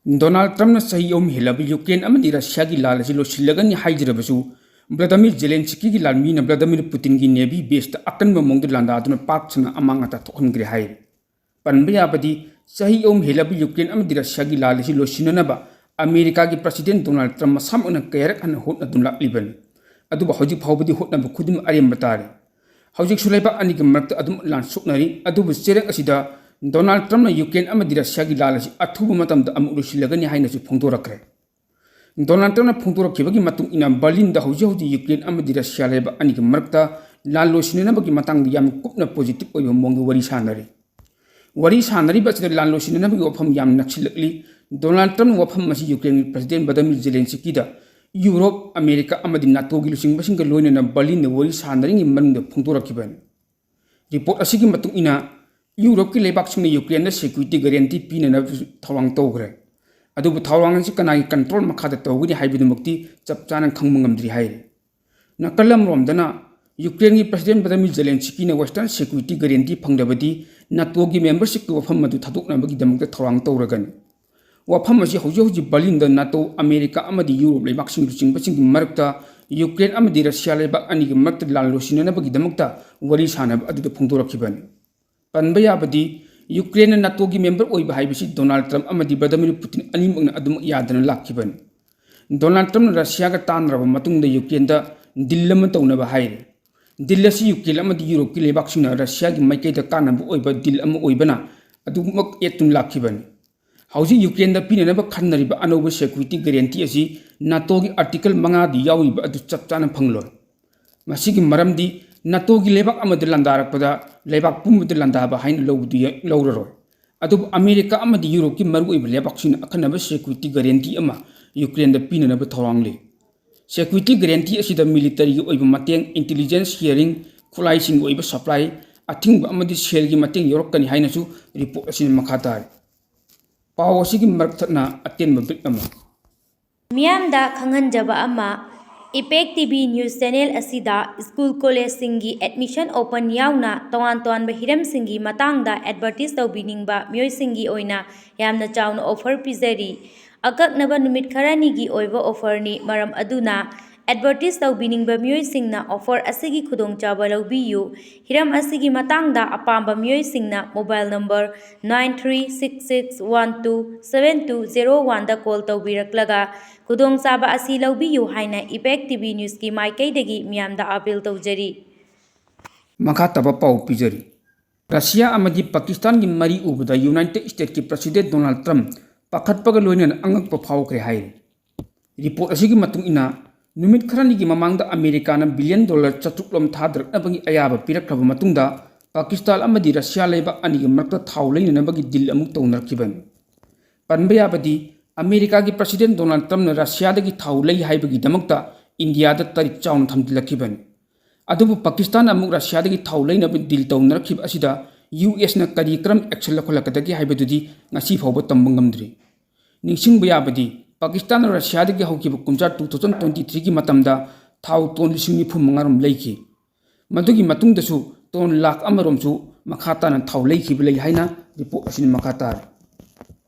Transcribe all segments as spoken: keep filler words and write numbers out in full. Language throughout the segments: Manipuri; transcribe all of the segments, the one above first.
ꯗꯣꯅꯥꯜꯗ ꯇ꯭ꯔꯝꯞꯅ ꯆꯍꯤ ꯑꯍꯨꯝ ꯍꯦꯜꯂꯕ ꯌꯨꯀ꯭ꯔꯦꯟ ꯑꯃꯗꯤ ꯔꯁꯤꯌꯥꯒꯤ ꯂꯥꯜ ꯑꯁꯤ ꯂꯣꯏꯁꯤꯜꯂꯒꯅꯤ ꯍꯥꯏꯖꯔꯕꯁꯨ, ꯚ꯭ꯂꯥꯗꯤꯃꯤꯔ ꯖꯦꯂꯦꯟꯁꯀꯤꯒꯤ ꯂꯥꯟꯃꯤꯅ ꯚ꯭ꯂꯥꯗꯤꯃꯤꯔ ꯄꯨꯇꯤꯟꯒꯤ ꯅꯦꯚꯤ ꯕꯦꯁꯇ ꯑꯀꯟꯕ ꯃꯑꯣꯡꯗ ꯂꯥꯟꯗꯥꯗꯨꯅ ꯄꯥꯛ ꯁꯟꯅ ꯑꯃꯥꯡ ꯑꯇꯥ ꯊꯣꯛꯍꯟꯈ꯭ꯔꯦ ꯍꯥꯏꯔꯤ꯫ ꯄꯟꯕ ꯌꯥꯕꯗꯤ, ꯆꯍꯤ ꯑꯍꯨꯝ ꯍꯦꯜꯂꯕ ꯌꯨꯀ꯭ꯔꯦꯟ ꯑꯃꯗꯤ ꯔꯁꯤꯌꯥꯒꯤ ꯂꯥꯜ ꯑꯁꯤ ꯂꯣꯏꯁꯤꯟꯅꯅꯕ ꯑꯃꯦꯔꯤꯀꯥꯒꯤ ꯄ꯭ꯔꯁꯤꯗꯦꯟ ꯗꯣꯅꯥꯜꯗ ꯇ꯭ꯔꯝꯞ ꯃꯁꯥꯃꯛꯅ ꯀꯌꯥꯔꯛ ꯍꯟꯅ ꯍꯣꯠꯅꯗꯨꯅ ꯂꯥꯛꯂꯤꯕꯅꯤ꯫ ꯑꯗꯨꯕꯨ ꯍꯧꯖꯤꯛ ꯐꯥꯎꯕꯗꯤ ꯍꯣꯠꯅꯕ ꯈꯨꯗꯤꯡꯃꯛ ꯑꯔꯦꯝꯕ ꯇꯥꯔꯤ꯫ ꯍꯧꯖꯤꯛꯁꯨ ꯂꯩꯕꯥꯛ ꯑꯅꯤꯒꯤ ꯃꯔꯛꯇ ꯑꯗꯨꯝ ꯂꯥꯟ ꯁꯣꯛꯅꯔꯤ꯫ ꯑꯗꯨꯕꯨ ꯆꯩꯔꯛ ꯑꯁꯤꯗ ꯗꯣꯅꯥꯜꯗ ꯇ꯭ꯔꯝꯞꯅ ꯌꯨꯀ꯭ꯔꯦꯟ ꯑꯃꯗꯤ ꯔꯁꯤꯌꯥꯒꯤ ꯂꯥꯜ ꯑꯁꯤ ꯑꯊꯨꯕ ꯃꯇꯝꯗ ꯑꯃꯨꯛ ꯂꯣꯏꯁꯤꯜꯂꯒꯅꯤ ꯍꯥꯏꯅꯁꯨ ꯐꯣꯡꯗꯣꯔꯛꯈ꯭ꯔꯦ꯫ ꯗꯣꯅꯥꯜꯗ ꯇ꯭ꯔꯝꯞꯅ ꯐꯣꯡꯗꯣꯔꯛꯈꯤꯕꯒꯤ ꯃꯇꯨꯡ ꯏꯟꯅ, ꯕꯔꯂꯤꯟꯗ ꯍꯧꯖꯤꯛ ꯍꯧꯖꯤꯛ ꯌꯨꯀ꯭ꯔꯦꯟ ꯑꯃꯗꯤ ꯔꯁꯤꯌꯥ ꯂꯩꯕꯥꯛ ꯑꯅꯤꯒꯤ ꯃꯔꯛꯇ ꯂꯥꯟ ꯂꯣꯏꯁꯤꯟꯅꯅꯕꯒꯤ ꯃꯇꯥꯡꯗ ꯌꯥꯝꯅ ꯀꯨꯞꯅ ꯄꯣꯖꯤꯇꯤꯚ ꯑꯣꯏꯕ ꯃꯑꯣꯡꯗ ꯋꯥꯔꯤ ꯁꯥꯟꯅꯔꯤ꯫ ꯋꯥꯔꯤ ꯁꯥꯟꯅꯔꯤꯕ ꯑꯁꯤꯗ ꯂꯥꯟ ꯂꯣꯏꯁꯤꯟꯅꯅꯕꯒꯤ ꯋꯥꯐꯝ ꯌꯥꯝ ꯅꯛꯁꯤꯜꯂꯛꯂꯤ꯫ ꯗꯣꯅꯥꯜꯗ ꯇ꯭ꯔꯝꯞꯅ ꯋꯥꯐꯝ ꯑꯁꯤ ꯌꯨꯀ꯭ꯔꯦꯟꯒꯤ ꯄ꯭ꯔꯁꯤꯗꯦꯟ ꯚ꯭ꯂꯥꯗꯤꯃꯤꯔ ꯖꯦꯂꯦꯟꯁꯀꯤꯗ ꯌꯨꯔꯣꯞ, ꯑꯃꯦꯔꯤꯀꯥ ꯑꯃꯗꯤ ꯅꯥꯇꯣꯒꯤ ꯂꯨꯆꯤꯡꯕꯁꯤꯡꯒ ꯂꯣꯏꯅꯅ ꯕꯔꯂꯤꯟꯗ ꯋꯥꯔꯤ ꯁꯥꯟꯅꯔꯤꯉꯩ ꯃꯅꯨꯡꯗ ꯐꯣꯡꯗꯣꯔꯛꯈꯤꯕꯅꯤ꯫ ꯔꯤꯄꯣꯔꯠ ꯑꯁꯤꯒꯤ ꯃꯇꯨꯡ ꯏꯟꯅ, ꯌꯨꯔꯣꯞꯀꯤ ꯂꯩꯕꯥꯛꯁꯤꯡꯅ ꯌꯨꯀ꯭ꯔꯦꯟꯗ ꯁꯦꯀ꯭ꯌꯨꯔꯤꯇꯤ ꯒꯥꯔꯦꯟꯇꯤ ꯄꯤꯅꯅꯕꯁꯨ ꯊꯧꯔꯥꯡ ꯇꯧꯈ꯭ꯔꯦ꯫ ꯑꯗꯨꯕꯨ ꯊꯧꯔꯥꯡ ꯑꯁꯤ ꯀꯅꯥꯒꯤ ꯀꯟꯇ꯭ꯔꯣꯜ ꯃꯈꯥꯗ ꯇꯧꯒꯅꯤ ꯍꯥꯏꯕꯗꯨꯃꯛꯇꯤ ꯆꯞ ꯆꯥꯅ ꯈꯪꯕ ꯉꯝꯗ꯭ꯔꯤ ꯍꯥꯏꯔꯤ꯫ ꯅꯥꯀꯜ ꯑꯃꯔꯣꯝꯗꯅ, ꯌꯨꯀ꯭ꯔꯦꯟꯒꯤ ꯄ꯭ꯔꯁꯤꯗꯦꯟ ꯚ꯭ꯂꯥꯗꯤꯃꯤꯔ ꯖꯦꯂꯦꯟꯁꯀꯤꯅ ꯋꯦꯁꯇꯔꯟ ꯁꯦꯀ꯭ꯌꯨꯔꯤꯇꯤ ꯒꯥꯔꯦꯟꯇꯤ ꯐꯪꯂꯕꯗꯤ ꯅꯥꯇꯣꯒꯤ ꯃꯦꯝꯕꯔꯁꯤꯞꯀꯤ ꯋꯥꯐꯝ ꯑꯗꯨ ꯊꯥꯗꯣꯛꯅꯕꯒꯤꯗꯃꯛꯇ ꯊꯧꯔꯥꯡ ꯇꯧꯔꯒꯅꯤ꯫ ꯋꯥꯐꯝ ꯑꯁꯤ ꯍꯧꯖꯤꯛ ꯍꯧꯖꯤꯛ ꯕꯔꯂꯤꯟꯗ ꯅꯥꯇꯣ, ꯑꯃꯦꯔꯤꯀꯥ ꯑꯃꯗꯤ ꯌꯨꯔꯣꯞ ꯂꯩꯕꯥꯛꯁꯤꯡ ꯂꯨꯆꯤꯡꯕꯁꯤꯡꯒꯤ ꯃꯔꯛꯇ ꯌꯨꯀ꯭ꯔꯦꯟ ꯑꯃꯗꯤ ꯔꯁꯤꯌꯥ ꯂꯩꯕꯥꯛ ꯑꯅꯤꯒꯤ ꯃꯔꯛꯇ ꯂꯥꯟ ꯂꯣꯏꯁꯤꯟꯅꯅꯕꯒꯤꯗꯃꯛꯇ ꯋꯥꯔꯤ ꯁꯥꯅꯕ ꯑꯗꯨꯗ ꯐꯣꯡꯗꯣꯔꯛꯈꯤꯕꯅꯤ꯫ ꯄꯟꯕ ꯌꯥꯕꯗꯤ, ꯌꯨꯀ꯭ꯔꯦꯟꯅ ꯅꯥꯇꯣꯒꯤ ꯃꯦꯝꯕꯔ ꯑꯣꯏꯕ ꯍꯥꯏꯕꯁꯤ ꯗꯣꯅꯥꯜꯗ ꯇ꯭ꯔꯝꯞ ꯑꯃꯗꯤ ꯚ꯭ꯂꯥꯗꯤꯃꯤꯔ ꯄꯨꯇꯤꯟ ꯑꯅꯤꯃꯛꯅ ꯑꯗꯨꯃꯛ ꯌꯥꯗꯅ ꯂꯥꯛꯈꯤꯕꯅꯤ꯫ ꯗꯣꯅꯥꯜꯗ ꯇ꯭ꯔꯝꯞꯅ ꯔꯁꯤꯌꯥꯒ ꯇꯥꯟꯅꯔꯕ ꯃꯇꯨꯡꯗ ꯌꯨꯀ꯭ꯔꯦꯟꯗ ꯗꯤꯜ ꯑꯃ ꯇꯧꯅꯕ ꯍꯥꯏꯔꯤ꯫ ꯗꯤꯜ ꯑꯁꯤ ꯌꯨꯀ꯭ꯔꯦꯟ ꯑꯃꯗꯤ ꯌꯨꯔꯣꯞꯀꯤ ꯂꯩꯕꯥꯛꯁꯤꯡꯅ ꯔꯁꯤꯌꯥꯒꯤ ꯃꯥꯏꯀꯩꯗ ꯀꯥꯟꯅꯕ ꯑꯣꯏꯕ ꯗꯤꯜ ꯑꯃ ꯑꯣꯏꯕꯅ ꯑꯗꯨꯃꯛ ꯑꯦꯠꯇꯨꯅ ꯂꯥꯛꯈꯤꯕꯅꯤ꯫ ꯍꯧꯖꯤꯛ ꯌꯨꯀ꯭ꯔꯦꯟꯗ ꯄꯤꯅꯅꯕ ꯈꯟꯅꯔꯤꯕ ꯑꯅꯧꯕ ꯁꯦꯀ꯭ꯌꯨꯔꯤꯇꯤ ꯒꯥꯔꯦꯟꯇꯤ ꯑꯁꯤ ꯅꯥꯇꯣꯒꯤ ꯑꯥꯔꯇꯤꯀꯜ ꯃꯉꯥꯗ ꯌꯥꯎꯔꯤꯕ ꯑꯗꯨ ꯆꯞ ꯆꯥꯅ ꯐꯪꯂꯣꯏ꯫ ꯃꯁꯤꯒꯤ ꯃꯔꯝꯗꯤ ꯅꯥꯇꯣꯒꯤ ꯂꯩꯕꯥꯛ ꯑꯃꯗ ꯂꯥꯟꯗꯥꯔꯛꯄꯗ ꯂꯩꯕꯥꯛ ꯄꯨꯝꯕꯗ ꯂꯥꯟꯗꯥꯕ ꯍꯥꯏꯅ ꯂꯧꯕꯗꯨ ꯌꯥ-, ꯂꯧꯔꯔꯣꯏ꯫ ꯑꯗꯨꯕꯨ ꯑꯃꯦꯔꯤꯀꯥ ꯑꯃꯗꯤ ꯌꯨꯔꯣꯞꯀꯤ ꯃꯔꯨꯑꯣꯏꯕ ꯂꯩꯕꯥꯛꯁꯤꯡꯅ ꯑꯈꯟꯅꯕ ꯁꯦꯀ꯭ꯌꯨꯔꯤꯇꯤ ꯒꯥꯔꯦꯟꯇꯤ ꯑꯃ ꯌꯨꯀ꯭ꯔꯦꯟꯗ ꯄꯤꯅꯅꯕ ꯊꯧꯔꯥꯡ ꯂꯩ꯫ ꯁꯦꯀ꯭ꯌꯨꯔꯤꯇꯤ ꯒꯥꯔꯦꯟꯇꯤ ꯑꯁꯤꯗ ꯃꯤꯂꯤꯇꯔꯤꯒꯤ ꯑꯣꯏꯕ ꯃꯇꯦꯡ, ꯏꯟꯇꯤꯂꯤꯖꯦꯟꯁ ꯁꯤꯌꯔꯤꯡ, ꯈꯨꯠꯂꯥꯏꯁꯤꯡꯒꯤ ꯑꯣꯏꯕ ꯁꯄ꯭ꯂꯥꯏ, ꯑꯊꯤꯡꯕ ꯑꯃꯗꯤ ꯁꯦꯜꯒꯤ ꯃꯇꯦꯡ ꯌꯥꯎꯔꯛꯀꯅꯤ ꯍꯥꯏꯅꯁꯨ ꯔꯤꯄꯣꯔꯠ ꯑꯁꯤꯅ ꯃꯈꯥ ꯇꯥꯔꯤ꯫ ꯄꯥꯎ ꯑꯁꯤꯒꯤ ꯃꯔꯛ ꯊꯠꯅ ꯑꯇꯦꯟꯕ ꯕ꯭ꯔꯤꯛ ꯑꯃ꯫ ꯃꯤꯌꯥꯝꯗ ꯈꯪꯍꯟꯖꯕ ꯑꯃ, Impact T V News Channel ꯑꯁꯤꯗ ꯁ꯭ꯀꯨꯜ ꯀꯣꯂꯦꯖꯁꯤꯡꯒꯤ admission open ꯌꯥꯎꯅ ꯇꯣꯉꯥꯟ ꯇꯣꯉꯥꯟꯕ ꯍꯤꯔꯝꯁꯤꯡꯒꯤ ꯃꯇꯥꯡꯗ advertise ꯇꯧꯕꯤꯅꯤꯡꯕ ꯃꯤꯑꯣꯏꯁꯤꯡꯒꯤ ꯑꯣꯏꯅ ꯌꯥꯝꯅ ꯆꯥꯎꯅ offer ꯄꯤꯖꯔꯤ꯫ ꯑꯀꯛꯅꯕ ꯅꯨꯃꯤꯠ ꯈꯔꯅꯤꯒꯤ ꯑꯣꯏꯕ offerꯅꯤ, ꯃꯔꯝ ꯑꯗꯨꯅ advertise ꯇꯧꯕꯤꯅꯤꯡꯕ ꯃꯤꯑꯣꯏꯁꯤꯡꯅ offer ꯑꯁꯤꯒꯤ ꯈꯨꯗꯣꯡꯆꯥꯕ ꯂꯧꯕꯤꯌꯨ꯫ ꯍꯤꯔꯝ ꯑꯁꯤꯒꯤ ꯃꯇꯥꯡꯗ ꯑꯄꯥꯝꯕ ꯃꯤꯑꯣꯏꯁꯤꯡꯅ mobile number nine three six six one two seven two zero oneꯗ call ꯇꯧꯕꯤꯔꯛꯂꯒ ꯈꯨꯗꯣꯡꯆꯥꯕ ꯑꯁꯤ ꯂꯧꯕꯤꯌꯨ ꯍꯥꯏꯅ Impact T V Newsꯀꯤ ꯃꯥꯏꯀꯩꯗꯒꯤ ꯃꯤꯌꯥꯝꯗ appeal ꯇꯧꯖꯔꯤ꯫ ꯃꯈꯥ ꯇꯥꯕ ꯄꯥꯎ ꯄꯤꯖꯔꯤ꯫ ꯔꯁꯤꯌꯥ ꯑꯃꯗꯤ ꯄꯥꯀꯤꯁꯇꯥꯟꯒꯤ ꯃꯔꯤ ꯎꯕꯗ ꯌꯨꯅꯥꯏꯇꯦꯗ ꯁ꯭ꯇꯦꯠꯀꯤ ꯄ꯭ꯔꯁꯤꯗꯦꯟꯠ ꯗꯣꯅꯥꯜꯗ ꯇ꯭ꯔꯝꯞ ꯄꯥꯈꯠꯄꯒ ꯂꯣꯏꯅꯅ ꯑꯉꯛꯄ ꯐꯥꯎꯈ꯭ꯔꯦ ꯍꯥꯏꯔꯤ꯫ ꯔꯤꯄꯣꯔꯠ ꯑꯁꯤꯒꯤ ꯃꯇꯨꯡ ꯏꯟꯅ, ꯅꯨꯃꯤꯠ ꯈꯔꯅꯤꯒꯤ ꯃꯃꯥꯡꯗ ꯑꯃꯦꯔꯤꯀꯥꯅ ꯕꯤꯂꯤꯌꯟ ꯗꯣꯂꯔ ꯆꯥꯇ꯭ꯔꯨꯛ ꯂꯣꯝ ꯊꯥꯗꯔꯛꯅꯕꯒꯤ ꯑꯌꯥꯕ ꯄꯤꯔꯛꯈ꯭ꯔꯕ ꯃꯇꯨꯡꯗ, ꯄꯥꯀꯤꯁꯇꯥꯟ ꯑꯃꯗꯤ ꯔꯁꯤꯌꯥ ꯂꯩꯕꯥꯛ ꯑꯅꯤꯒꯤ ꯃꯔꯛꯇ ꯊꯥꯎ ꯂꯩꯅꯅꯕꯒꯤ ꯗꯤꯜ ꯑꯃꯨꯛ ꯇꯧꯅꯔꯛꯈꯤꯕꯅꯤ꯫ ꯄꯟꯕ ꯌꯥꯕꯗꯤ, ꯑꯃꯦꯔꯤꯀꯥꯒꯤ ꯄ꯭ꯔꯁꯤꯗꯦꯟꯠ ꯗꯣꯅꯥꯜꯗ ꯇ꯭ꯔꯝꯞꯅ ꯔꯁꯤꯌꯥꯗꯒꯤ ꯊꯥꯎ ꯂꯩ ꯍꯥꯏꯕꯒꯤꯗꯃꯛꯇ ꯏꯟꯗꯤꯌꯥꯗ ꯇꯔꯤꯛ ꯆꯥꯎꯅ ꯊꯝꯖꯤꯜꯂꯛꯈꯤꯕꯅꯤ꯫ ꯑꯗꯨꯕꯨ ꯄꯥꯀꯤꯁꯇꯥꯟꯅ ꯑꯃꯨꯛ ꯔꯁꯤꯌꯥꯗꯒꯤ ꯊꯥꯎ ꯂꯩꯅꯕ ꯗꯤꯜ ꯇꯧꯅꯔꯛꯈꯤꯕ ꯑꯁꯤꯗ ꯌꯨ ꯑꯦꯁꯅ ꯀꯔꯤ ꯀꯔꯝ ꯑꯦꯛꯁꯟ ꯂꯧꯈꯠꯂꯛꯀꯗꯒꯦ ꯍꯥꯏꯕꯗꯨꯗꯤ ꯉꯁꯤ ꯐꯥꯎꯕ ꯇꯝꯕ ꯉꯝꯗ꯭ꯔꯤ꯫ ꯅꯤꯡꯁꯤꯡꯕ ꯌꯥꯕꯗꯤ, ꯄꯥꯀꯤꯁꯇꯥꯟꯅ ꯔꯁꯤꯌꯥꯗꯒꯤ ꯍꯧꯈꯤꯕ ꯀꯨꯝꯖꯥ two thousand twenty threeꯒꯤ ꯃꯇꯝꯗ ꯊꯥꯎ ꯇꯣꯟ ꯂꯤꯁꯤꯡ ꯅꯤꯐꯨ ꯃꯉꯥ ꯔꯣꯝ ꯂꯩꯈꯤ꯫ ꯃꯗꯨꯒꯤ ꯃꯇꯨꯡꯗꯁꯨ ꯇꯣꯟ ꯂꯥꯈ ꯑꯃ ꯔꯣꯝꯁꯨ ꯃꯈꯥ ꯇꯥꯅ ꯊꯥꯎ ꯂꯩꯈꯤꯕ ꯂꯩ ꯍꯥꯏꯅ ꯔꯤꯄꯣꯔꯠ ꯑꯁꯤꯅ ꯃꯈꯥ ꯇꯥꯔꯤ꯫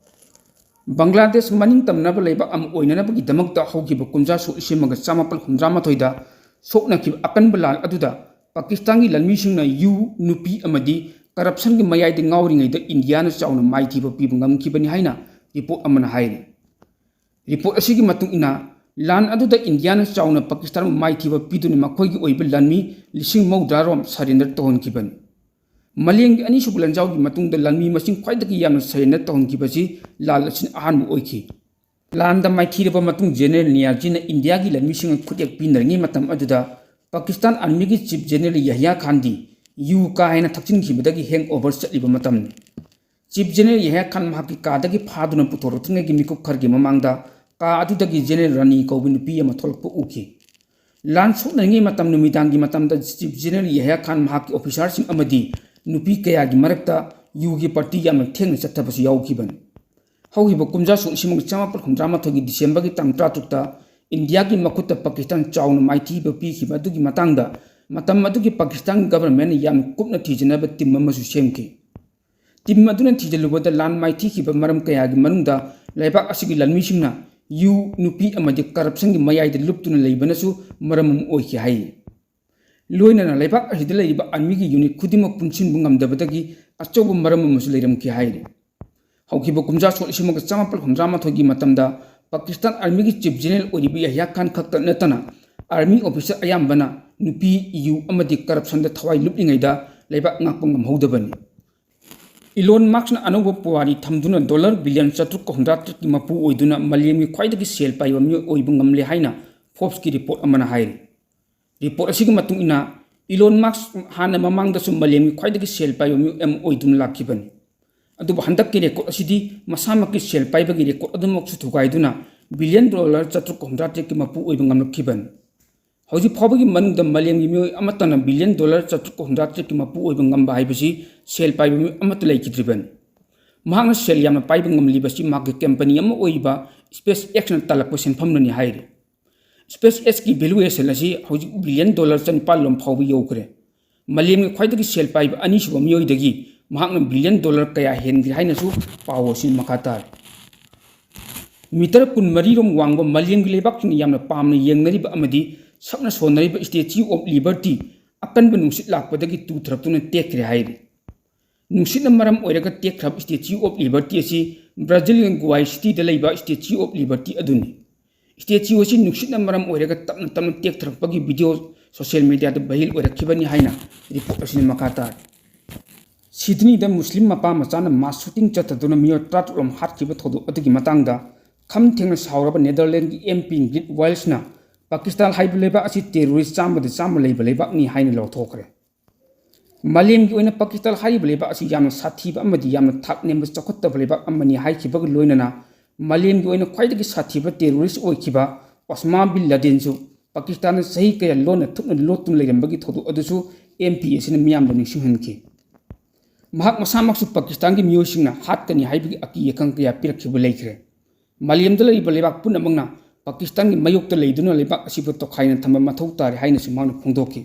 ꯕꯪꯒ꯭ꯂꯥꯗꯦꯁ ꯃꯅꯤꯡ ꯇꯝꯅꯕ ꯂꯩꯕꯥꯛ ꯑꯃ ꯑꯣꯏꯅꯅꯕꯒꯤꯗꯃꯛꯇ ꯍꯧꯈꯤꯕ ꯀꯨꯝꯖꯥ ꯁꯣꯛ ꯂꯤꯁꯤꯡ ꯑꯃꯒ ꯆꯥꯃꯥꯄꯜ ꯍꯨꯝꯗ꯭ꯔꯥ ꯃꯥꯊꯣꯏꯗ ꯁꯣꯛꯅꯈꯤꯕ ꯑꯀꯟꯕ ꯂꯥꯟ ꯑꯗꯨꯗ ꯄꯥꯀꯤꯁꯇꯥꯟꯒꯤ ꯂꯥꯟꯃꯤꯁꯤꯡꯅ ꯌꯨ, ꯅꯨꯄꯤ ꯑꯃꯗꯤ ꯀꯔꯞꯁꯟꯒꯤ ꯃꯌꯥꯏꯗ ꯉꯥꯎꯔꯤꯉꯩꯗ ꯏꯟꯗꯤꯌꯥꯅ ꯆꯥꯎꯅ ꯃꯥꯏꯊꯤꯕ ꯄꯤꯕ ꯉꯝꯈꯤꯕꯅꯤ ꯍꯥꯏꯅ ꯔꯤꯄꯣꯔꯠ ꯑꯃꯅ ꯍꯥꯏꯔꯤ꯫ ꯔꯤꯄꯣꯔꯠ ꯑꯁꯤꯒꯤ ꯃꯇꯨꯡ ꯏꯟꯅ, ꯂꯥꯟ ꯑꯗꯨꯗ ꯏꯟꯗꯤꯌꯥꯅ ꯆꯥꯎꯅ ꯄꯥꯀꯤꯁꯇꯥꯟꯕꯨ ꯃꯥꯏꯊꯤꯕ ꯄꯤꯗꯨꯅ ꯃꯈꯣꯏꯒꯤ ꯑꯣꯏꯕ ꯂꯥꯟꯃꯤ ꯂꯤꯁꯤꯡ ꯃꯧꯗ꯭ꯔꯥ ꯔꯣꯝ ꯁꯔꯦꯟꯗꯔ ꯇꯧꯍꯟꯈꯤꯕꯅꯤ꯫ ꯃꯥꯂꯦꯝꯒꯤ ꯑꯅꯤꯁꯨꯕ ꯂꯥꯟꯖꯥꯎꯒꯤ ꯃꯇꯨꯡꯗ ꯂꯥꯟꯃꯤ ꯃꯁꯤꯡ ꯈ꯭ꯋꯥꯏꯗꯒꯤ ꯌꯥꯝꯅ ꯁꯔꯦꯟꯗꯔ ꯇꯧꯍꯟꯈꯤꯕꯁꯤ ꯂꯥꯟ ꯑꯁꯤꯅ ꯑꯍꯥꯟꯕ ꯑꯣꯏꯈꯤ꯫ ꯂꯥꯟꯗ ꯃꯥꯏꯊꯤꯔꯕ ꯃꯇꯨꯡ ꯖꯦꯅꯔꯦꯜ ꯅꯤꯌꯥꯖꯤꯅ ꯏꯟꯗꯤꯌꯥꯒꯤ ꯂꯥꯟꯃꯤꯁꯤꯡꯒ ꯈꯨꯠꯌꯦꯛ ꯄꯤꯅꯔꯤꯉꯩ ꯃꯇꯝ ꯑꯗꯨꯗ ꯄꯥꯀꯤꯁꯇꯥꯟ ꯑꯥꯔꯃꯤꯒꯤ ꯆꯤꯐ ꯖꯦꯅꯔꯦꯜ ꯌꯍꯌꯥ ꯈꯥꯟꯗꯤ ꯌꯨ ꯀꯥ ꯍꯦꯟꯅ ꯊꯛꯆꯤꯟꯈꯤꯕꯗꯒꯤ ꯍꯦꯡ ꯑꯣꯚꯔ ꯆꯠꯂꯤꯕ ꯃꯇꯝꯅꯤ꯫ ꯆꯤꯐ ꯖꯦꯅꯔꯦꯜ ꯌꯍꯌꯥ ꯈꯥꯟ ꯃꯍꯥꯛꯀꯤ ꯀꯥꯗꯒꯤ ꯐꯥꯗꯨꯅ ꯄꯨꯊꯣꯔꯛꯇ꯭ꯔꯤꯉꯩꯒꯤ ꯃꯤꯀꯨꯞ ꯈꯔꯒꯤ ꯃꯃꯥꯡꯗ ꯀꯥ ꯑꯗꯨꯗꯒꯤ ꯖꯦꯅꯔꯦꯜ ꯔꯥꯅꯤ ꯀꯧꯕ ꯅꯨꯄꯤ ꯑꯃ ꯊꯣꯛꯂꯛꯄ ꯎꯈꯤ꯫ ꯂꯥꯟ ꯁꯣꯛꯅꯔꯤꯉꯩ ꯃꯇꯝ ꯅꯨꯃꯤꯗꯥꯡꯒꯤ ꯃꯇꯝꯗ ꯆꯤꯐ ꯖꯦꯅꯔꯦꯜ ꯌꯍꯌꯥ ꯈꯥꯟ ꯃꯍꯥꯛꯀꯤ ꯑꯣꯐꯤꯁꯥꯔꯁꯤꯡ ꯑꯃꯗꯤ ꯅꯨꯄꯤ ꯀꯌꯥꯒꯤ ꯃꯔꯛꯇ ꯌꯨꯒꯤ ꯄꯥꯔꯇꯤ ꯌꯥꯝꯅ ꯊꯦꯡꯅ ꯆꯠꯊꯕꯁꯨ ꯌꯥꯎꯈꯤꯕꯅꯤ꯫ ꯍꯧꯈꯤꯕ ꯀꯨꯝꯖꯥ ꯁꯣꯛ ꯂꯤꯁꯤꯡ ꯑꯃꯒ ꯆꯥꯃꯥꯄꯜ ꯍꯨꯝꯗ꯭ꯔꯥ ꯃꯥꯊꯣꯏꯒꯤ ꯗꯤꯁꯦꯝꯕꯔꯒꯤ ꯇꯥꯡ ꯇꯔꯥꯇꯔꯨꯛꯇ ꯏꯟꯗꯤꯌꯥꯒꯤ ꯃꯈꯨꯠꯇ ꯄꯥꯀꯤꯁꯇꯥꯟ ꯆꯥꯎꯅ ꯃꯥꯏꯊꯤꯕ ꯄꯤꯈꯤꯕ ꯑꯗꯨꯒꯤ ꯃꯇꯥꯡꯗ ꯃꯇꯝ ꯑꯗꯨꯒꯤ ꯄꯥꯀꯤꯁꯇꯥꯟ ꯒꯚꯔꯟꯃꯦꯟꯅ ꯌꯥꯝꯅ ꯀꯨꯞꯅ ꯊꯤꯖꯤꯟꯅꯕ ꯇꯤꯝ ꯑꯃꯁꯨ ꯁꯦꯝꯈꯤ꯫ ꯇꯤꯝ ꯑꯗꯨꯅ ꯊꯤꯖꯤꯜꯂꯨꯕꯗ ꯂꯥꯟ ꯃꯥꯏꯊꯤꯈꯤꯕ ꯃꯔꯝ ꯀꯌꯥꯒꯤ ꯃꯅꯨꯡꯗ ꯂꯩꯕꯥꯛ ꯑꯁꯤꯒꯤ ꯂꯥꯟꯃꯤꯁꯤꯡꯅ ꯌꯨ, ꯅꯨꯄꯤ ꯑꯃꯗꯤ ꯀꯔꯞꯁꯟꯒꯤ ꯃꯌꯥꯏꯗ ꯂꯨꯞꯇꯨꯅ ꯂꯩꯕꯅꯁꯨ ꯃꯔꯝ ꯑꯃ ꯑꯣꯏꯈꯤ ꯍꯥꯏ꯫ ꯂꯣꯏꯅꯅ ꯂꯩꯕꯥꯛ ꯑꯁꯤꯗ ꯂꯩꯔꯤꯕ ꯑꯥꯔꯃꯤꯒꯤ ꯌꯨꯅꯤꯠ ꯈꯨꯗꯤꯡꯃꯛ ꯄꯨꯟꯁꯤꯟꯕ ꯉꯝꯗꯕꯗꯒꯤ ꯑꯆꯧꯕ ꯃꯔꯝ ꯑꯃꯁꯨ ꯂꯩꯔꯝꯈꯤ ꯍꯥꯏꯔꯤ꯫ ꯍꯧꯈꯤꯕ ꯀꯨꯝꯖꯥ ꯁꯣꯛ ꯂꯤꯁꯤꯡ ꯑꯃꯒ ꯆꯃꯥꯄꯜ ꯍꯨꯝꯗ꯭ꯔꯥ ꯃꯥꯊꯣꯏꯒꯤ ꯃꯇꯝꯗ ꯄꯥꯀꯤꯁꯇꯥꯟ ꯑꯥꯔꯃꯤꯒꯤ ꯆꯤꯐ ꯖꯦꯅꯔꯦꯜ ꯑꯣꯏꯔꯤꯕ ꯌꯍꯌꯥ ꯈꯥꯟ ꯈꯛꯇ ꯅꯠꯇꯅ ꯑꯥꯔꯃꯤ ꯑꯣꯐꯤꯁꯔ ꯑꯌꯥꯝꯕꯅ ꯅꯨꯄꯤ, ꯌꯨ ꯑꯃꯗꯤ ꯀꯔꯞꯁꯟꯗ ꯊꯋꯥꯏ ꯂꯨꯞꯂꯤꯉꯩꯗ ꯂꯩꯕꯥꯛ ꯉꯥꯛꯄ ꯉꯝꯍꯧꯗꯕꯅꯤ꯫ ꯏꯂꯣꯟ ꯃꯥꯛꯁꯅ ꯑꯅꯧꯕ ꯄꯨꯋꯥꯔꯤ ꯊꯝꯗꯨꯅ ꯗꯣꯂꯔ ꯕꯤꯂꯤꯌꯟ ꯆꯥꯇ꯭ꯔꯨꯛꯀ ꯍꯨꯝꯗ꯭ꯔꯥ ꯇꯔꯦꯠꯀꯤ ꯃꯄꯨ ꯑꯣꯏꯗꯨꯅ ꯃꯥꯂꯦꯝꯒꯤ ꯈ꯭ꯋꯥꯏꯗꯒꯤ ꯁꯦꯜ ꯄꯥꯏꯕ ꯃꯤꯑꯣꯏ ꯑꯣꯏꯕ ꯉꯝꯂꯦ ꯍꯥꯏꯅ ꯐꯣꯔꯕꯁꯀꯤ ꯔꯤꯄꯣꯔꯠ ꯑꯃꯅ ꯍꯥꯏꯔꯤ꯫ ꯔꯤꯄꯣꯔꯠ ꯑꯁꯤꯒꯤ ꯃꯇꯨꯡ ꯏꯟꯅ, ꯏꯂꯣꯟ ꯃꯥꯛꯁ ꯍꯥꯟꯅ ꯃꯃꯥꯡꯗꯁꯨ ꯃꯥꯂꯦꯝꯒꯤ ꯈ꯭ꯋꯥꯏꯗꯒꯤ ꯁꯦꯜ ꯄꯥꯏꯕ ꯃꯤꯑꯣꯏ ꯑꯃ ꯑꯣꯏꯗꯨꯅ ꯂꯥꯛꯈꯤꯕꯅꯤ꯫ ꯑꯗꯨꯕꯨ ꯍꯟꯗꯛꯀꯤ ꯔꯦꯀꯣꯔꯠ ꯑꯁꯤꯗꯤ ꯃꯁꯥꯃꯛꯀꯤ ꯁꯦꯜ ꯄꯥꯏꯕꯒꯤ ꯔꯦꯀꯣꯔꯠ ꯑꯗꯨꯃꯛꯁꯨ ꯊꯨꯒꯥꯏꯗꯨꯅ ꯕꯤꯂꯤꯌꯟ ꯗꯣꯂꯔ ꯆꯥꯇ꯭ꯔꯨꯛꯀ ꯍꯨꯝꯗ꯭ꯔꯥ ꯇꯔꯦꯠꯀꯤ ꯃꯄꯨ ꯑꯣꯏꯕ ꯉꯝꯂꯛꯈꯤꯕꯅꯤ꯫ ꯍꯧꯖꯤꯛ ꯐꯥꯎꯕꯒꯤ ꯃꯅꯨꯡꯗ ꯃꯥꯂꯦꯝꯒꯤ ꯃꯤꯑꯣꯏ ꯑꯃꯠꯇꯅ ꯕꯤꯂꯤꯌꯟ ꯗꯣꯂꯔ ꯆꯥꯇ꯭ꯔꯨꯛꯀ ꯍꯨꯝꯗ꯭ꯔꯥ ꯇꯔꯦꯠꯀꯤ ꯃꯄꯨ ꯑꯣꯏꯕ ꯉꯝꯕ ꯍꯥꯏꯕꯁꯤ ꯁꯦꯜ ꯄꯥꯏꯕ ꯃꯤꯑꯣꯏ ꯑꯃꯠꯇ ꯂꯩꯈꯤꯗ꯭ꯔꯤꯕꯅꯤ꯫ ꯃꯍꯥꯛꯅ ꯁꯦꯜ ꯌꯥꯝꯅ ꯄꯥꯏꯕ ꯉꯝꯂꯤꯕꯁꯤ ꯃꯍꯥꯛꯀꯤ ꯀꯝꯄꯅꯤ ꯑꯃ ꯑꯣꯏꯔꯤꯕ ꯁ꯭ꯄꯦꯁ ꯑꯦꯛꯁꯅ ꯇꯥꯜꯂꯛꯄ ꯁꯦꯟꯐꯝꯅꯅꯤ ꯍꯥꯏꯔꯤ꯫ ꯁ꯭ꯄꯦꯁ ꯑꯦꯛꯁꯀꯤ ꯚꯦꯂꯨꯑꯦꯁꯟ ꯑꯁꯤ ꯍꯧꯖꯤꯛ ꯕꯤꯂꯤꯌꯟ ꯗꯣꯂꯔ ꯆꯅꯤꯄꯥꯜ ꯂꯣꯝ ꯐꯥꯎꯕ ꯌꯧꯈ꯭ꯔꯦ꯫ ꯃꯥꯂꯦꯝꯒꯤ ꯈ꯭ꯋꯥꯏꯗꯒꯤ ꯁꯦꯜ ꯄꯥꯏꯕ ꯑꯅꯤꯁꯨꯕ ꯃꯤꯑꯣꯏꯗꯒꯤ ꯃꯍꯥꯛꯅ ꯕꯤꯂꯤꯌꯟ ꯗꯣꯂꯔ ꯀꯌꯥ ꯍꯦꯟꯈ꯭ꯔꯦ ꯍꯥꯏꯅꯁꯨ ꯄꯥꯎ ꯑꯁꯤꯅ ꯃꯈꯥ ꯇꯥꯔꯤ꯫ ꯃꯤꯇꯔ ꯀꯨꯟꯃꯔꯤ ꯔꯣꯝ ꯋꯥꯡꯕ ꯃꯥꯂꯦꯝꯒꯤ ꯂꯩꯕꯥꯛꯁꯤꯡꯅ ꯌꯥꯝꯅ ꯄꯥꯝꯅ ꯌꯦꯡꯅꯔꯤꯕ ꯑꯃꯗꯤ ꯁꯛꯅ ꯁꯣꯟꯅꯔꯤꯕ Statue of Liberty ꯑꯀꯟꯕ ꯅꯨꯡꯁꯤꯠ ꯂꯥꯛꯄꯗꯒꯤ ꯇꯨꯊꯔꯛꯇꯨꯅ ꯇꯦꯛꯈ꯭ꯔꯦ ꯍꯥꯏꯔꯤ꯫ ꯅꯨꯡꯁꯤꯠꯅ ꯃꯔꯝ ꯑꯣꯏꯔꯒ ꯇꯦꯛꯈ꯭ꯔꯕ Statue of Liberty ꯑꯁꯤ ꯕ꯭ꯔꯥꯖꯤꯜꯒꯤ ꯒꯨꯋꯥꯏ ꯁꯤꯇꯤꯗ ꯂꯩꯕ Statue of Liberty ꯑꯗꯨꯅꯤ꯫ Statue ꯑꯁꯤ ꯅꯨꯡꯁꯤꯠꯅ ꯃꯔꯝ ꯑꯣꯏꯔꯒ ꯇꯞꯅ ꯇꯞꯅ ꯇꯦꯛꯊꯔꯛꯄꯒꯤ ꯚꯤꯗꯤꯑꯣ ꯁꯣꯁꯤꯌꯦꯜ ꯃꯤꯗꯤꯌꯥꯗ ꯚꯥꯏꯔꯦꯜ ꯑꯣꯏꯔꯛꯈꯤꯕꯅꯤ ꯍꯥꯏꯅ ꯔꯤꯄꯣꯔꯠ ꯑꯁꯤꯅ ꯃꯈꯥ ꯇꯥꯔꯤ꯫ ꯁꯤꯗꯅꯤꯗ ꯃꯨꯁꯂꯤꯝ ꯃꯄꯥ ꯃꯆꯥꯅ ꯃꯥꯁ ꯁꯨꯇꯤꯡ ꯆꯠꯊꯗꯨꯅ ꯃꯤꯑꯣꯏ ꯇꯔꯥꯇꯔꯨꯛ ꯂꯣꯝ ꯍꯥꯠꯈꯤꯕ ꯊꯧꯗꯣꯛ ꯑꯗꯨꯒꯤ ꯃꯇꯥꯡꯗ ꯈꯝ ꯊꯦꯡꯅ ꯁꯥꯎꯔꯕ ꯅꯦꯗꯔꯂꯦꯟꯒꯤ ꯑꯦꯝ ꯄꯤ ꯒ꯭ꯔꯤꯠ ꯋꯥꯏꯜꯁꯅ ꯄꯥꯀꯤꯁꯇꯥꯟ ꯍꯥꯏꯕ ꯂꯩꯕꯥꯛ ꯑꯁꯤ ꯇꯦꯔꯣꯔꯤꯁ ꯆꯥꯝꯃꯗ ꯆꯥꯝꯃ ꯂꯩꯕ ꯂꯩꯕꯥꯛꯅꯤ ꯍꯥꯏꯅ ꯂꯥꯎꯊꯣꯛꯈ꯭ꯔꯦ꯫ ꯃꯥꯂꯦꯝꯒꯤ ꯑꯣꯏꯅ ꯄꯥꯀꯤꯁꯇꯥꯟ ꯍꯥꯏꯔꯤꯕ ꯂꯩꯕꯥꯛ ꯑꯁꯤ ꯌꯥꯝꯅ ꯁꯥꯊꯤꯕ ꯑꯃꯗꯤ ꯌꯥꯝꯅ ꯊꯥꯛ ꯅꯦꯝꯕ ꯆꯥꯎꯈꯠꯇꯕ ꯂꯩꯕꯥꯛ ꯑꯃꯅꯤ ꯍꯥꯏꯈꯤꯕꯒ ꯂꯣꯏꯅꯅ ꯃꯥꯂꯦꯝꯒꯤ ꯑꯣꯏꯅ ꯈ꯭ꯋꯥꯏꯗꯒꯤ ꯁꯥꯊꯤꯕ ꯇꯦꯔꯣꯔꯤꯁ ꯑꯣꯏꯈꯤꯕ ꯑꯣꯁꯃꯥ ꯕꯤꯟ ꯂꯥꯗꯦꯟꯁꯨ ꯄꯥꯀꯤꯁꯇꯥꯟꯅ ꯆꯍꯤ ꯀꯌꯥ ꯂꯣꯟꯅ ꯊꯨꯞꯅ ꯂꯣꯠꯇꯨꯅ ꯂꯩꯔꯝꯕꯒꯤ ꯊꯧꯗꯣꯛ ꯑꯗꯨꯁꯨ ꯑꯦꯝ ꯄꯤ ꯑꯁꯤꯅ ꯃꯤꯌꯥꯝꯗ ꯅꯤꯡꯁꯤꯡꯍꯟꯈꯤ꯫ ꯃꯍꯥꯛ ꯃꯁꯥꯃꯛꯁꯨ ꯄꯥꯀꯤꯁꯇꯥꯟꯒꯤ ꯃꯤꯑꯣꯏꯁꯤꯡꯅ ꯍꯥꯠꯀꯅꯤ ꯍꯥꯏꯕꯒꯤ ꯑꯀꯤ ꯑꯈꯪ ꯀꯌꯥ ꯄꯤꯔꯛꯈꯤꯕ ꯂꯩꯈ꯭ꯔꯦ꯫ ꯃꯥꯂꯦꯝꯗ ꯂꯩꯔꯤꯕ ꯂꯩꯕꯥꯛ ꯄꯨꯝꯅꯃꯛꯅ ꯄꯥꯀꯤꯁꯇꯥꯟꯒꯤ ꯃꯥꯌꯣꯛꯇ ꯂꯩꯗꯨꯅ ꯂꯩꯕꯥꯛ ꯑꯁꯤꯕꯨ ꯇꯣꯈꯥꯏꯅ ꯊꯝꯕ ꯃꯊꯧ ꯇꯥꯔꯦ ꯍꯥꯏꯅꯁꯨ ꯃꯍꯥꯛꯅ ꯐꯣꯡꯗꯣꯛꯈꯤ꯫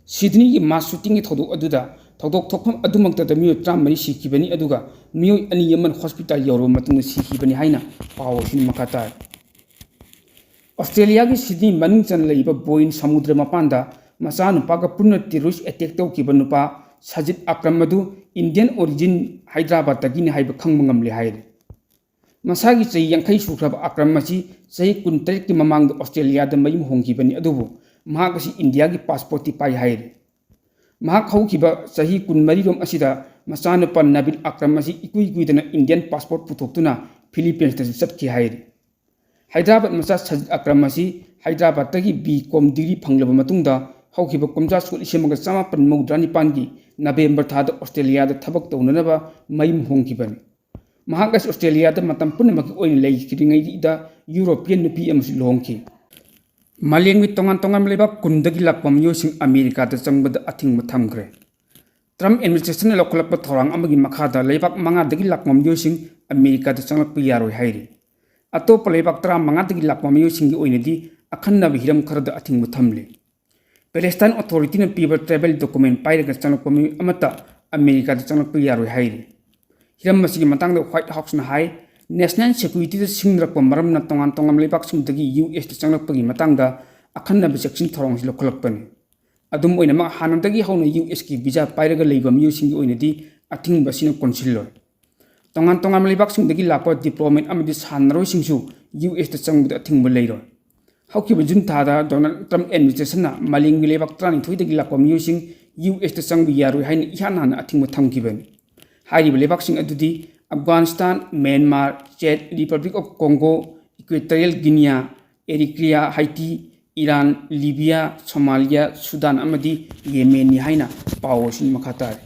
ꯁꯤꯗꯅꯤꯒꯤ mass shootingꯒꯤ ꯊꯧꯗꯣꯛ ꯑꯗꯨꯗ ꯊꯧꯗꯣꯛ ꯊꯣꯛꯐꯝ ꯑꯗꯨꯃꯛꯇꯗ ꯃꯤꯑꯣꯏ ꯇꯔꯥꯃꯔꯤ ꯁꯤꯈꯤꯕꯅꯤ, ꯑꯗꯨꯒ ꯃꯤꯑꯣꯏ ꯑꯅꯤ ꯑꯃꯅ hospital ꯌꯧꯔꯕ ꯃꯇꯨꯡꯗ ꯁꯤꯈꯤꯕꯅꯤ ꯍꯥꯏꯅ ꯄꯥꯎ ꯑꯁꯤꯅ ꯃꯈꯥ ꯇꯥꯔꯤ꯫ ꯑꯣꯁꯇ꯭ꯔꯦꯂꯤꯌꯥꯒꯤ ꯁꯤꯗꯅꯤ ꯃꯅꯨꯡ ꯆꯟꯅ ꯂꯩꯕ ꯕꯣꯌꯤꯟ ꯁꯃꯨꯗ꯭ꯔ ꯃꯄꯥꯟꯗ ꯃꯆꯥꯅꯨꯄꯥꯒ ꯄꯨꯟꯅ terrorist attack ꯇꯧꯈꯤꯕ ꯅꯨꯄꯥ ꯁꯖꯤꯗ ꯑꯀ꯭ꯔꯝ ꯑꯗꯨ Indian origin ꯍꯥꯏꯗ꯭ꯔꯕꯥꯗꯇꯒꯤꯅꯤ ꯍꯥꯏꯕ ꯈꯪꯕ ꯉꯝꯂꯦ ꯍꯥꯏꯔꯤ꯫ ꯃꯁꯥꯒꯤ ꯆꯍꯤ ꯌꯥꯡꯈꯩ ꯁꯨꯈ꯭ꯔꯕ ꯑꯀ꯭ꯔꯝ ꯑꯁꯤ ꯆꯍꯤ ꯀꯨꯟꯇꯔꯦꯠꯀꯤ ꯃꯃꯥꯡꯗ ꯑꯣꯁꯇ꯭ꯔꯦꯂꯤꯌꯥꯗ ꯃꯌꯨꯝ ꯍꯣꯡꯈꯤꯕꯅꯤ, ꯑꯗꯨꯕꯨ ꯃꯍꯥꯛ ꯑꯁꯤ ꯏꯟꯗꯤꯌꯥꯒꯤ passportꯇꯤ ꯄꯥꯏ ꯍꯥꯏꯔꯤ꯫ ꯃꯍꯥꯛ ꯍꯧꯈꯤꯕ ꯆꯍꯤ ꯀꯨꯟꯃꯔꯤꯔꯣꯝ ꯑꯁꯤꯗ ꯃꯆꯥꯅꯨꯄꯥ ꯅꯕꯤꯜ ꯑꯀ꯭ꯔꯝ ꯑꯁꯤ ꯏꯀꯨꯏ ꯀꯨꯏꯗꯅ Indian passport ꯄꯨꯊꯣꯛꯇꯨꯅ Philippines ꯇꯁꯨ ꯆꯠꯈꯤ ꯍꯥꯏꯔꯤ꯫ ꯍꯥꯏꯗ꯭ꯔꯕꯥꯗ ꯃꯆꯥ ꯁꯖꯤꯗ ꯑꯀ꯭ꯔꯝ ꯑꯁꯤ ꯍꯥꯏꯗ꯭ꯔꯕꯥꯗꯇꯒꯤ B Com degree ꯐꯪꯂꯕ ꯃꯇꯨꯡꯗ ꯍꯧꯈꯤꯕ ꯀꯨꯝꯖꯥ ꯁꯣꯛ ꯂꯤꯁꯤꯡ ꯑꯃꯒ ꯆꯃꯥꯄꯟ ꯃꯧꯗ꯭ꯔꯥ ꯅꯤꯄꯥꯟꯒꯤ ꯅꯕꯦꯝꯕꯔ ꯊꯥꯗ ꯑꯣꯁꯇ꯭ꯔꯦꯂꯤꯌꯥꯗ ꯊꯕꯛ ꯇꯧꯅꯅꯕ ꯃꯌꯨꯝ ꯍꯣꯡꯈꯤꯕꯅꯤ꯫ ꯃꯍꯥꯛ ꯑꯁꯤ ꯑꯣꯁꯇ꯭ꯔꯦꯂꯤꯌꯥꯗ ꯃꯇꯝ ꯄꯨꯝꯅꯃꯛꯀꯤ ꯑꯣꯏꯅ ꯂꯩꯈꯤꯗ꯭ꯔꯤꯉꯩꯗ ꯌꯨꯔꯣꯄꯤꯌꯟ ꯅꯨꯄꯤ ꯑꯃꯁꯨ ꯂꯨꯍꯣꯡꯈꯤ꯫ ꯃꯥꯂꯦꯝꯒꯤ ꯇꯣꯉꯥꯟ ꯇꯣꯉꯥꯟꯕ ꯂꯩꯕꯥꯛ ꯀꯨꯟꯗꯒꯤ ꯂꯥꯛꯄ ꯃꯤꯑꯣꯏꯁꯤꯡ ꯑꯃꯦꯔꯤꯀꯥꯗ ꯆꯪꯕꯗ ꯑꯊꯤꯡꯕ ꯊꯝꯈ꯭ꯔꯦ꯫ ꯇ꯭ꯔꯝꯞ administrationꯅ ꯂꯧꯈꯠꯂꯛꯄ ꯊꯧꯔꯥꯡ ꯑꯃꯒꯤ ꯃꯈꯥꯗ ꯂꯩꯕꯥꯛ ꯃꯉꯥꯗꯒꯤ ꯂꯥꯛꯄ ꯃꯤꯑꯣꯏꯁꯤꯡ ꯑꯃꯦꯔꯤꯀꯥꯗ ꯆꯪꯂꯛꯄ ꯌꯥꯔꯣꯏ ꯍꯥꯏꯔꯤ꯫ ꯑꯇꯣꯞꯄ ꯂꯩꯕꯥꯛ ꯇꯔꯥꯃꯉꯥꯗꯒꯤ ꯂꯥꯛꯄ ꯃꯤꯑꯣꯏꯁꯤꯡꯒꯤ ꯑꯣꯏꯅꯗꯤ ꯑꯈꯟꯅꯕ ꯍꯤꯔꯝ ꯈꯔꯗ ꯑꯊꯤꯡꯕ ꯊꯝꯂꯤ꯫ Palestine Authorityꯅ ꯄꯤꯕ travel document ꯄꯥꯏꯔꯒ ꯆꯪꯂꯛꯄ ꯃꯤꯑꯣꯏ ꯑꯃꯠꯇ ꯑꯃꯦꯔꯤꯀꯥꯗ ꯆꯪꯂꯛꯄ ꯌꯥꯔꯣꯏ ꯍꯥꯏꯔꯤ꯫ ꯍꯤꯔꯝ ꯑꯁꯤꯒꯤ ꯃꯇꯥꯡꯗ White Houseꯅ ꯍꯥꯏ, national securityꯗ ꯁꯤꯡꯅꯔꯛꯄ ꯃꯔꯝꯅ ꯇꯣꯉꯥꯟ ꯇꯣꯉꯥꯟꯕ ꯂꯩꯕꯥꯛꯁꯤꯡꯗꯒꯤ U Sꯇ ꯆꯪꯂꯛꯄꯒꯤ ꯃꯇꯥꯡꯗ ꯑꯈꯟꯅꯕ ꯆꯦꯛꯁꯤꯟ ꯊꯧꯔꯥꯡꯁꯤ ꯂꯧꯈꯠꯂꯛꯄꯅꯤ꯫ ꯑꯗꯨꯝ ꯑꯣꯏꯅꯃꯛ, ꯍꯥꯟꯅꯗꯒꯤ ꯍꯧꯅ U Sꯀꯤ visa ꯄꯥꯏꯔꯒ ꯂꯩꯕ ꯃꯤꯑꯣꯏꯁꯤꯡꯒꯤ ꯑꯣꯏꯅꯗꯤ ꯑꯊꯤꯡꯕ ꯑꯁꯤꯅ ꯀꯣꯟꯁꯤꯜꯂꯣꯏ꯫ ꯇꯣꯉꯥꯟ ꯇꯣꯉꯥꯟꯕ ꯂꯩꯕꯥꯛꯁꯤꯡꯗꯒꯤ ꯂꯥꯛꯄ diplomat ꯑꯃꯗꯤ ꯁꯥꯟꯅꯔꯣꯏꯁꯤꯡꯁꯨ U Sꯇ ꯆꯪꯕꯗ ꯑꯊꯤꯡꯕ ꯂꯩꯔꯣꯏ꯫ ꯍꯧꯈꯤꯕ ꯖꯨꯟ ꯊꯥꯗ Donald Trump administrationꯅ ꯃꯥꯂꯦꯝꯒꯤ ꯂꯩꯕꯥꯛ ꯇꯔꯥꯅꯤꯊꯣꯏꯗꯒꯤ ꯂꯥꯛꯄ ꯃꯤꯑꯣꯏꯁꯤꯡ U Sꯇ ꯆꯪꯕ ꯌꯥꯔꯣꯏ ꯍꯥꯏꯅ ꯏꯍꯥꯟ ꯍꯥꯟꯅ ꯑꯊꯤꯡꯕ ꯊꯝꯈꯤꯕꯅꯤ꯫ ꯍꯥꯏꯔꯤꯕ ꯂꯩꯕꯥꯛꯁꯤꯡ ꯑꯗꯨꯗꯤ Afghanistan, Myanmar, Chad, Republic of Congo, Equatorial Guinea, Eritrea, Haiti, Iran, Libya, Somalia, Sudan ꯑꯃꯗꯤ Yemenꯅꯤ ꯍꯥꯏꯅ ꯄꯥꯎ ꯑꯁꯤꯅ ꯃꯈꯥ ꯇꯥꯔꯤ꯫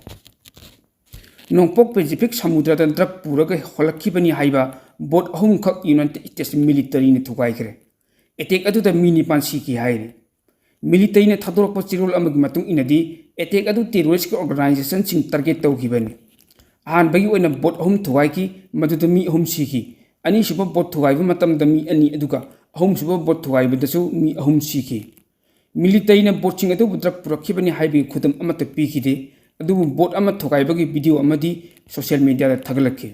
ꯅꯣꯡꯄꯣꯛ Pacific ꯁꯃꯨꯗ꯭ꯔꯗ drug ꯄꯨꯔꯒ ꯍꯣꯜꯂꯛꯈꯤꯕꯅꯤ ꯍꯥꯏꯕ boat ꯑꯍꯨꯝꯈꯛ United States militaryꯅ ꯊꯨꯒꯥꯏꯈ꯭ꯔꯦ꯫ Attack ꯑꯗꯨꯗ ꯃꯤ ꯅꯤꯄꯥꯟ ꯁꯤꯈꯤ ꯍꯥꯏꯔꯤ꯫ Militaryꯅ ꯊꯥꯗꯣꯔꯛꯄ ꯆꯦꯔꯣꯜ ꯑꯃꯒꯤ ꯃꯇꯨꯡ ꯏꯟꯅꯗꯤ, attack ꯑꯗꯨ terroristꯀꯤ organizationꯁꯤꯡ target ꯇꯧꯈꯤꯕꯅꯤ꯫ ꯑꯍꯥꯟꯕꯒꯤ ꯑꯣꯏꯅ boat ꯑꯍꯨꯝ ꯊꯨꯒꯥꯏꯈꯤ, ꯃꯗꯨꯗ ꯃꯤ ꯑꯍꯨꯝ ꯁꯤꯈꯤ꯫ ꯑꯅꯤꯁꯨꯕ boat ꯊꯨꯒꯥꯏꯕ ꯃꯇꯝꯗ ꯃꯤ ꯑꯅꯤ, ꯑꯗꯨꯒ ꯑꯍꯨꯝꯁꯨꯕ ꯕꯣꯠ ꯊꯨꯒꯥꯏꯕꯗꯁꯨ ꯃꯤ ꯑꯍꯨꯝ ꯁꯤꯈꯤ꯫ ꯃꯤꯂꯤꯇꯔꯤꯅ ꯕꯣꯠꯁꯤꯡ ꯑꯗꯨꯕꯨ ꯗ꯭ꯔꯒ ꯄꯨꯔꯛꯈꯤꯕꯅꯤ ꯍꯥꯏꯕꯒꯤ ꯈꯨꯗꯝ ꯑꯃꯠꯇ ꯄꯤꯈꯤꯗꯦ, ꯑꯗꯨꯕꯨ ꯕꯣꯠ ꯑꯃ ꯊꯨꯒꯥꯏꯕꯒꯤ ꯚꯤꯗꯤꯑꯣ ꯑꯃꯗꯤ ꯁꯣꯁꯤꯌꯦꯜ ꯃꯤꯗꯤꯌꯥꯗ ꯊꯥꯒꯠꯂꯛꯈꯤ꯫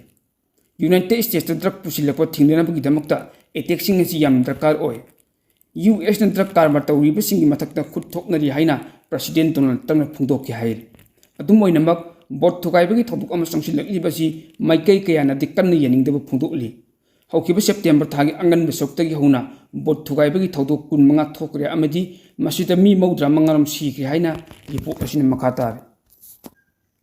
ꯌꯨꯅꯥꯏꯇꯦꯗ ꯁ꯭ꯇꯦꯠꯁꯇ ꯗ꯭ꯔꯒ ꯄꯨꯁꯤꯜꯂꯛꯄ ꯊꯤꯡꯅꯅꯕꯒꯤꯗꯃꯛꯇ ꯑꯦꯇꯦꯛꯁꯤꯡ ꯑꯁꯤ ꯌꯥꯝꯅ ꯗꯔꯀꯥꯔ ꯑꯣꯏ꯫ ꯌꯨ ꯑꯦꯁꯅ ꯗ꯭ꯔꯒ ꯀꯔꯕꯥꯔ ꯇꯧꯔꯤꯕꯁꯤꯡꯒꯤ ꯃꯊꯛꯇ ꯈꯨꯠ ꯊꯣꯛꯅꯔꯤ ꯍꯥꯏꯅ ꯄ꯭ꯔꯁꯤꯗꯦꯟ ꯗꯣꯅꯥꯜꯗ ꯇ꯭ꯔꯝꯞꯅ ꯐꯣꯡꯗꯣꯛꯈꯤ ꯍꯥꯏꯔꯤ꯫ ꯑꯗꯨꯝ ꯑꯣꯏꯅꯃꯛ, ꯕꯣꯠ ꯊꯨꯒꯥꯏꯕꯒꯤ ꯊꯧꯗꯣꯛ ꯑꯃ ꯆꯪꯁꯤꯜꯂꯛꯂꯤꯕ ꯑꯁꯤ ꯃꯥꯏꯀꯩ ꯀꯌꯥꯅꯗꯤ ꯀꯟꯅ ꯌꯥꯅꯤꯡꯗꯕ ꯐꯣꯡꯗꯣꯛꯂꯤ꯫ ꯍꯧꯈꯤꯕ ꯁꯦꯞꯇꯦꯝꯕꯔ ꯊꯥꯒꯤ ꯑꯉꯟꯕ ꯁꯔꯨꯛꯇꯒꯤ ꯍꯧꯅ ꯕꯣꯠ ꯊꯨꯒꯥꯏꯕꯒꯤ ꯊꯧꯗꯣꯛ ꯀꯨꯟꯃꯉꯥ ꯊꯣꯛꯈ꯭ꯔꯦ ꯑꯃꯗꯤ ꯃꯁꯤꯗ ꯃꯤ ꯃꯧꯗ꯭ꯔꯥ ꯃꯉꯥꯔꯣꯝ ꯁꯤꯈ꯭ꯔꯦ ꯍꯥꯏꯅ ꯔꯤꯄꯣꯔꯠ ꯑꯁꯤꯅ ꯃꯈꯥ ꯇꯥꯔꯤ꯫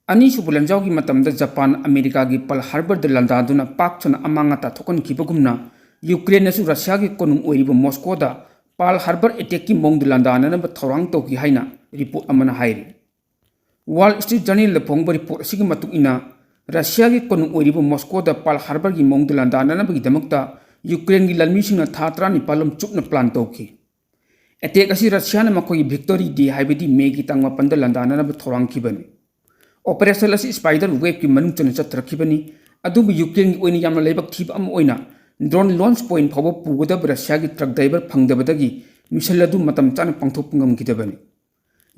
ꯑꯅꯤꯁꯨꯕ ꯂꯥꯟꯖꯥꯎꯒꯤ ꯃꯇꯝꯗ ꯖꯄꯥꯟ ꯑꯃꯦꯔꯤꯀꯥꯒꯤ ꯄꯔꯜ ꯍꯥꯔꯕꯔꯗ ꯂꯥꯟꯗꯥꯗꯨꯅ ꯄꯥꯛ ꯁꯟꯅ ꯑꯃꯥꯡ ꯑꯇꯥ ꯊꯣꯛꯍꯟꯈꯤꯕꯒꯨꯝꯅ, ꯌꯨꯀ꯭ꯔꯦꯟꯅꯁꯨ ꯔꯁꯤꯌꯥꯒꯤ ꯀꯣꯅꯨꯡ ꯑꯣꯏꯔꯤꯕ ꯃꯣꯁꯀꯣꯗ ꯄꯔꯜ ꯍꯥꯔꯕꯔ ꯑꯦꯇꯦꯛꯀꯤ ꯃꯑꯣꯡꯗ ꯂꯥꯟꯗꯥꯅꯅꯕ ꯊꯧꯔꯥꯡ ꯇꯧꯈꯤ ꯍꯥꯏꯅ ꯔꯤꯄꯣꯔꯠ ꯑꯃꯅ ꯍꯥꯏꯔꯤ꯫ ꯋꯥꯜ ꯁ꯭ꯇ꯭ꯔꯤꯠ ꯖꯔꯅꯦꯜꯗ ꯐꯣꯡꯕ ꯔꯤꯄꯣꯔꯠ ꯑꯁꯤꯒꯤ ꯃꯇꯨꯡ ꯏꯟꯅ, ꯔꯁꯤꯌꯥꯒꯤ ꯀꯣꯅꯨꯡ ꯑꯣꯏꯔꯤꯕ ꯃꯣꯁꯀꯣꯗ ꯄꯔꯜ ꯍꯥꯔꯕꯔꯒꯤ ꯃꯑꯣꯡꯗ ꯂꯥꯟꯗꯥꯅꯅꯕꯒꯤꯗꯃꯛꯇ ꯌꯨꯀ꯭ꯔꯦꯟꯒꯤ ꯂꯥꯟꯃꯤꯁꯤꯡꯅ ꯊꯥ ꯇꯔꯥꯅꯤꯄꯥꯜ ꯂꯣꯝ ꯆꯨꯞꯅ ꯄ꯭ꯂꯥꯟ ꯇꯧꯈꯤ꯫ ꯑꯦꯇꯦꯛ ꯑꯁꯤ ꯔꯁꯤꯌꯥꯅ ꯃꯈꯣꯏꯒꯤ ꯚꯤꯛꯇꯣꯔꯤ ꯗꯦ, ꯍꯥꯏꯕꯗꯤ ꯃꯦꯒꯤ ꯇꯥꯡ ꯃꯥꯄꯟꯗ ꯂꯥꯟꯗꯥꯅꯅꯕ ꯊꯧꯔꯥꯡꯈꯤꯕꯅꯤ꯫ ꯑꯣꯄꯔꯦꯁꯟ ꯑꯁꯤ ꯁ꯭ꯄꯥꯏꯗꯔ ꯋꯦꯕꯀꯤ ꯃꯅꯨꯡ ꯆꯟꯅ ꯆꯠꯊꯔꯛꯈꯤꯕꯅꯤ, ꯑꯗꯨꯕꯨ ꯌꯨꯀ꯭ꯔꯦꯟꯒꯤ ꯑꯣꯏꯅ ꯌꯥꯝꯅ ꯂꯥꯏꯕꯛ ꯊꯤꯕ ꯑꯃ ꯑꯣꯏꯅ, ꯗ꯭ꯔꯣꯟ ꯂꯣꯟꯆ ꯄꯣꯏꯟꯠ ꯐꯥꯎꯕ ꯄꯨꯒꯗꯕ ꯔꯁꯤꯌꯥꯒꯤ ꯇ꯭ꯔꯛ ꯗ꯭ꯔꯥꯏꯚꯔ ꯐꯪꯗꯕꯗꯒꯤ ꯃꯤꯁꯟ ꯑꯗꯨ ꯃꯇꯝ ꯆꯥꯅ ꯄꯥꯡꯊꯣꯛꯄ ꯉꯝꯈꯤꯗꯕꯅꯤ꯫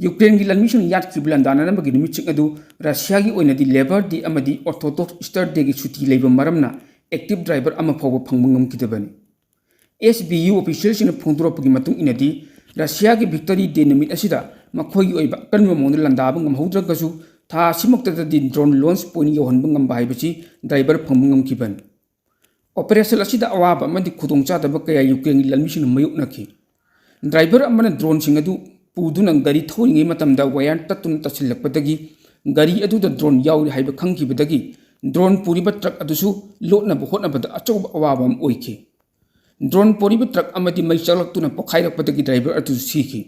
ꯌꯨꯀ꯭ꯔꯦꯟꯒꯤ ꯂꯥꯟꯃꯤꯁꯤꯡꯅ ꯌꯥꯠꯈꯤꯕ ꯂꯥꯟꯗꯥꯅꯅꯕꯒꯤ ꯅꯨꯃꯤꯠꯁꯤꯡ ꯑꯗꯨ ꯔꯁꯤꯌꯥꯒꯤ ꯑꯣꯏꯅꯗꯤ ꯂꯦꯕꯔ ꯗꯦ ꯑꯃꯗꯤ ꯑꯣꯔꯊꯣꯗꯣꯛꯁ ꯏꯁꯇꯔ ꯗꯦꯒꯤ ꯁꯨꯇꯤ ꯂꯩꯕ ꯃꯔꯝꯅ, ꯑꯦꯛꯇꯤꯚ ꯗ꯭ꯔꯥꯏꯚꯔ ꯑꯃ ꯐꯥꯎꯕ ꯐꯪꯕ ꯉꯝꯈꯤꯗꯕꯅꯤ꯫ ꯑꯦꯁ ꯕꯤ ꯌꯨ ꯑꯣꯐꯤꯁꯤꯌꯦꯜꯁꯤꯡꯅ ꯐꯣꯡꯗꯣꯔꯛꯄꯒꯤ ꯃꯇꯨꯡ ꯏꯟꯅꯗꯤ, ꯔꯁꯤꯌꯥꯒꯤ ꯚꯤꯛꯇꯣꯔꯤ ꯗꯦ ꯅꯨꯃꯤꯠ ꯑꯁꯤꯗ ꯃꯈꯣꯏꯒꯤ ꯑꯣꯏꯕ ꯑꯀꯟꯕ ꯃꯑꯣꯡꯗ ꯂꯥꯟꯗꯥꯕ ꯉꯝꯍꯧꯗ꯭ꯔꯒꯁꯨ, ꯊꯥ ꯑꯁꯤꯃꯛꯇꯗꯗꯤ ꯗ꯭ꯔꯣꯟ ꯂꯣꯟꯆ ꯄꯣꯏꯟꯠ ꯌꯧꯍꯟꯕ ꯉꯝꯕ ꯍꯥꯏꯕꯁꯤ ꯗ꯭ꯔꯥꯏꯚꯔ ꯐꯪꯕ ꯉꯝꯈꯤꯕꯅꯤ꯫ ꯑꯣꯄꯔꯦꯁꯟ ꯑꯁꯤꯗ ꯑꯋꯥꯕ ꯑꯃꯗꯤ ꯈꯨꯗꯣꯡꯆꯥꯗꯕ ꯀꯌꯥ ꯌꯨꯀ꯭ꯔꯦꯟꯒꯤ ꯂꯥꯟꯃꯤꯁꯤꯡꯅ ꯃꯥꯌꯣꯛꯅꯈꯤ꯫ ꯗ꯭ꯔꯥꯏꯚꯔ ꯑꯃꯅ ꯗ꯭ꯔꯣꯟꯁꯤꯡ ꯑꯗꯨ ꯄꯨꯗꯨꯅ ꯒꯥꯔꯤ ꯊꯧꯔꯤꯉꯩ ꯃꯇꯝꯗ ꯋꯥꯌꯔ ꯇꯠꯇꯨꯅ ꯇꯥꯁꯤꯜꯂꯛꯄꯗꯒꯤ, ꯒꯥꯔꯤ ꯑꯗꯨꯗ ꯗ꯭ꯔꯣꯟ ꯌꯥꯎꯔꯤ ꯍꯥꯏꯕ ꯈꯪꯈꯤꯕꯗꯒꯤ, ꯗ꯭ꯔꯣꯟ ꯄꯨꯔꯤꯕ ꯇ꯭ꯔꯛ ꯑꯗꯨꯁꯨ ꯂꯣꯠꯅꯕ ꯍꯣꯠꯅꯕꯗ ꯑꯆꯧꯕ ꯑꯋꯥꯕ ꯑꯃ ꯑꯣꯏꯈꯤ꯫ ꯗ꯭ꯔꯣꯟ ꯄꯨꯔꯤꯕ ꯇ꯭ꯔꯛ ꯑꯃꯗꯤ ꯃꯩ ꯆꯥꯛꯂꯛꯇꯨꯅ ꯄꯣꯈꯥꯏꯔꯛꯄꯗꯒꯤ ꯗ꯭ꯔꯥꯏꯚꯔ ꯑꯗꯨꯁꯨ ꯁꯤꯈꯤ꯫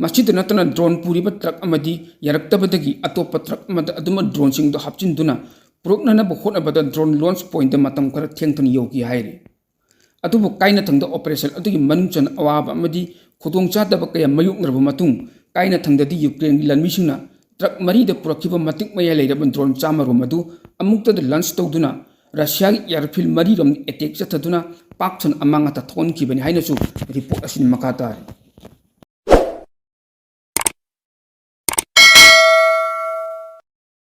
ꯃꯁꯤꯗ ꯅꯠꯇꯅ, ꯗ꯭ꯔꯣꯟ ꯄꯨꯔꯤꯕ ꯇ꯭ꯔꯛ ꯑꯃꯗꯤ ꯌꯥꯔꯛꯇꯕꯗꯒꯤ ꯑꯇꯣꯞꯄ ꯇ꯭ꯔꯛ ꯑꯃꯗ ꯑꯗꯨꯃꯛ ꯗ꯭ꯔꯣꯟꯁꯤꯡꯗꯨ ꯍꯥꯞꯆꯤꯟꯗꯨꯅ ꯄꯨꯔꯛꯅꯅꯕ ꯍꯣꯠꯅꯕꯗ ꯗ꯭ꯔꯣꯟ ꯂꯣꯟꯆ ꯄꯣꯏꯟꯠꯇ ꯃꯇꯝ ꯈꯔ ꯊꯦꯡꯊꯅ ꯌꯧꯈꯤ ꯍꯥꯏꯔꯤ꯫ ꯑꯗꯨꯕꯨ ꯀꯥꯏꯅꯊꯪꯗ ꯑꯣꯄꯔꯦꯁꯟ ꯑꯗꯨꯒꯤ ꯃꯅꯨꯡ ꯆꯟꯅ ꯑꯋꯥꯕ ꯑꯃꯗꯤ ꯈꯨꯗꯣꯡꯆꯥꯗꯕ ꯀꯌꯥ ꯃꯥꯌꯣꯛꯅꯔꯕ ꯃꯇꯨꯡ, ꯀꯥꯏꯅꯊꯪꯗꯗꯤ ꯌꯨꯀ꯭ꯔꯦꯟꯒꯤ ꯂꯥꯟꯃꯤꯁꯤꯡꯅ ꯇ꯭ꯔꯛ ꯃꯔꯤꯗ ꯄꯨꯔꯛꯈꯤꯕ ꯃꯇꯤꯛ ꯃꯌꯥꯏ ꯂꯩꯔꯕ ꯗ꯭ꯔꯣꯟ ꯆꯥꯝꯃ ꯔꯣꯝ ꯑꯗꯨ ꯑꯃꯨꯛꯇꯗ ꯂꯟꯆ ꯇꯧꯗꯨꯅ ꯔꯁꯤꯌꯥꯒꯤ airfield ꯃꯔꯤꯔꯣꯝ attack ꯆꯠꯊꯗꯨꯅ ꯄꯥꯛ ꯁꯟꯅ ꯑꯃꯥꯡ ꯑꯇꯥ ꯊꯣꯛꯍꯟꯈꯤꯕꯅꯤ ꯍꯥꯏꯅꯁꯨ report ꯑꯁꯤꯅ ꯃꯈꯥ ꯇꯥꯔꯤ꯫